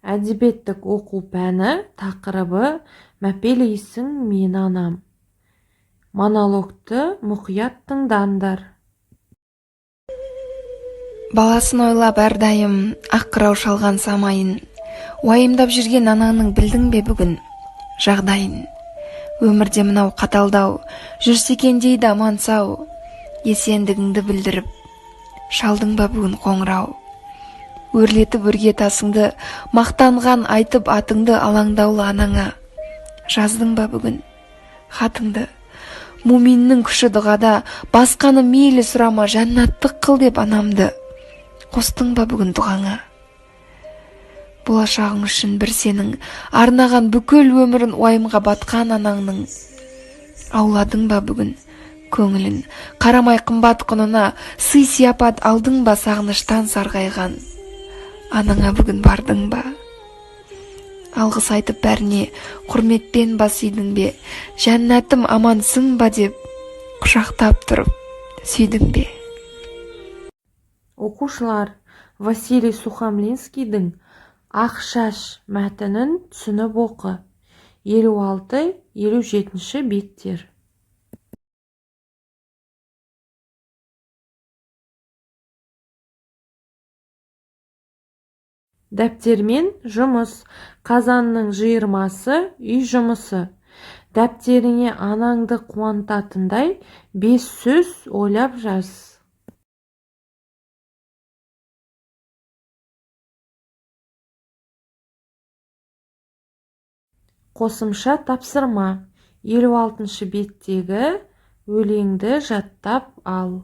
Әдебиеттік оқу пәні, тақырыбы: «Мәпелейсің мені, анам». Монологты мұқият тыңдаңдар. Баласын ойлап әрдайым ақ қырау шалған самайын, уайымдап жүрген анаңның білдің бе бүгін жағдайын? Өмірде мынау қаталдау, жүрсе екен дейді аман-сау. Есендігіңді білдіріп шалдың ба бүгін қоңырау? Өрлетіп өрге тасыңды, мақтанған айтып атыңды, алаңдаулы анаңа жаздың ба бүгін хатыңды? Муминнің күші дұғада, басқаны мейлі сұрама, жәннаттық қыл деп анамды қостың ба бүгін дұғаңа? Болашағың үшін бір сенің арнаған бүкіл өмірін уайымға батқан анаңның ауладың ба бүгін көңілін? Қарамай қымбат құнына, сый сияпат алдың ба? Сағыныштан сарғайған анаңа бүгін бардың ба? Алғыс айтып бәріне құрметпен бас идің бе? Жәннатым, амансың ба деп құшақтап тұрып сүйдің бе? Оқушылар, Василий Сухомлинскийдің «Ақ шаш» мәтінін түсініп оқы. 56, 57-ші беттер. Дәптермен жұмыс. Қазанның 20-сы. Үй жұмысы. Дәптеріңе анаңды қуантатындай бес сөз ойлап жаз. Қосымша тапсырма: 56-беттегі өлеңді жаттап ал.